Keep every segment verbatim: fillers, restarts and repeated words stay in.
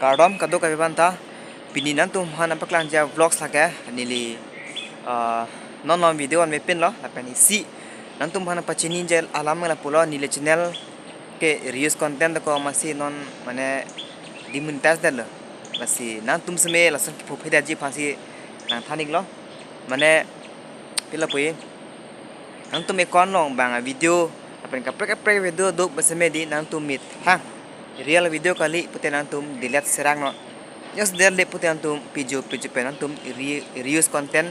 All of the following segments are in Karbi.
Kardom kadokave aphanta, pini nangtum aphan nangpaklangji avlogs lake neli, ah, non non video an mepin lo, lapen isi nangtum aphan nangpachiniji alam lapulo, neli channel ke reuse content ko amatsi non mane demonetize detlo. Lasi nangtum seme lason kiphu phedetji aphansi nangthan-iklo. Mane pila pui, nangtum account along bang avideo lapen kaprek kaprek video do pu seme di nangtum methang real video kali pute nangtum delete serak non. Just delete pute nangtum pijo pijo pen nangtum re-, reuse content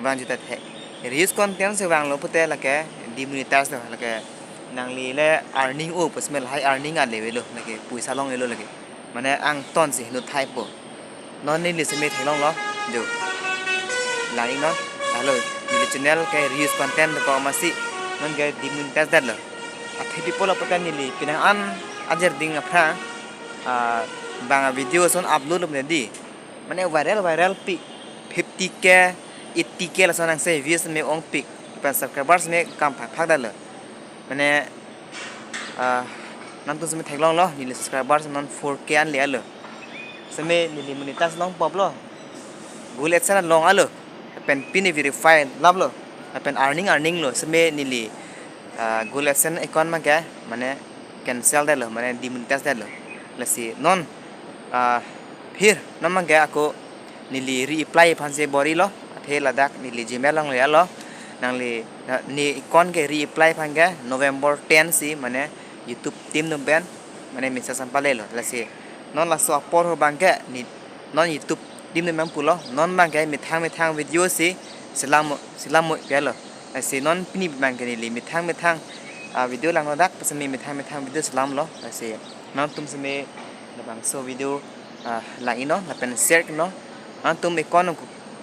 vangjuidet he. Reuse content si vanglo pute lake demonetize lo, lake nangli le earning-o pu seme lahai earning ale avelo, lake poisa longle lo lake. Mane angton si heno thaipo. Non neli seme theklonglo, jo. Langnon. Halo, neli channel ke reuse content ko amatsi non ke demonetize detlo. Athe pi pulo pute neli penang an ajir ding aphrang, ah, bang avideo ason upload lo mane di, mane viral viral pik, fifty K, eighty K lason angse views me ongpik, pen subscribers me kam phak phak detlo. Mane, ah, nangtum seme theklonglo, neli subscribers non four K an le-etlo. Seme neli monetize longpoplo. Google AdSense long-etlo. Pen pini verify laplo. Pen earning earning lo. Seme neli, ah, Google AdSense account abangke mane cancel detlo, mane demonetize detlo. Lasi non, ah, phir non abangke ako neli reapply aphansi bor-ilo, athe ladak neli Gmail along le-etlo. Nangli, na, ne account ke reapply aphan ke November ten si mane YouTube team atum pen mane message nangpalelo. Lasi non laso apor ho abangke ne non YouTube team atum pen pulo, non abangke methang methang video si selam selam mo pelo. Lasi non pini abangke neli methang methang, ah, video langno dak pu seme methang methang video selamlo. Lasi nangtum seme labangso video, ah, lang-iknon lapen share-iknon. Nangtum account along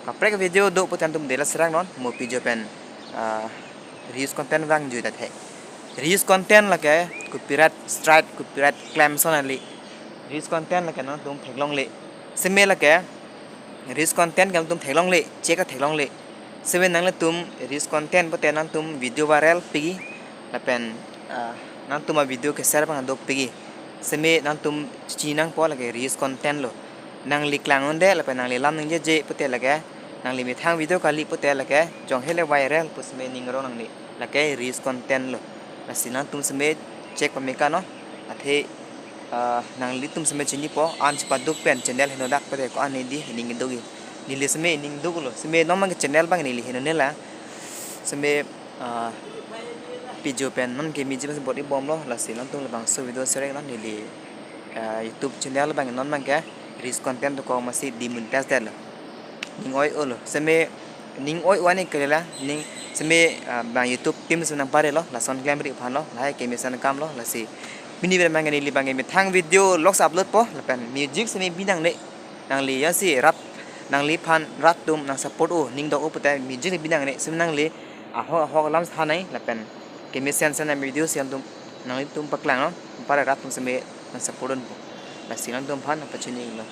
kaprek video do pute nangtum delete serak non, mo pijo pen, ah, reuse content vangjuidet he. Reuse content lake copyright strike, copyright claim ason kali. Reuse content lake nangtum theklongle. Seme lake reuse content ke nangtum theklongle, check theklongle. Seme nanglitum reuse content pute nangtum video viral pik-i lapen, ah, nangtum avideo ke share abang do pik-i. Seme nangtum chinangpo lake reuse content lo. Nangli klang-un-e lapen nangli lam nangjeje pute lake, nangli methang video kali pute lake, jong hele viral pu seme ning arong nangne, lake reuse content lo. Lasi nangtum seme check pameka non. Athe, ah, nanglitum seme chinipo, an chepaduk pen channel heno dak pute ko-an ne di, ning duk-i. Neli seme ning duklo, seme non abangke channel abang neli henonela. Seme, ah, pijo pen non ke miji mas bor-i bomlo, lasi nangtum labangso video share non neli, ah, YouTube channel abang non abangke reuse content ko amatsi demonetize detlo. Ning oi-olo. Seme ning oi-o ani kelela. Ning seme, ah, bang YouTube team seme nangparelo. Lason klemri aphanlo. Lahai ke mesen kamlo. Lasi pini abangke neli abangke methang video vlogs upload po. Lapen music seme bi nangne. Nangli jongsi rat nangliphan rat atum nang support-o, ning dok-o pute music bi nangne. Seme nangli ahok ahok alam than nang lapen kemesen sen avideo si nangtum, nanglitum paklangnon. Para rat atum seme nang support-unpo. Lasi nangtum aphan nangpachini-iklo.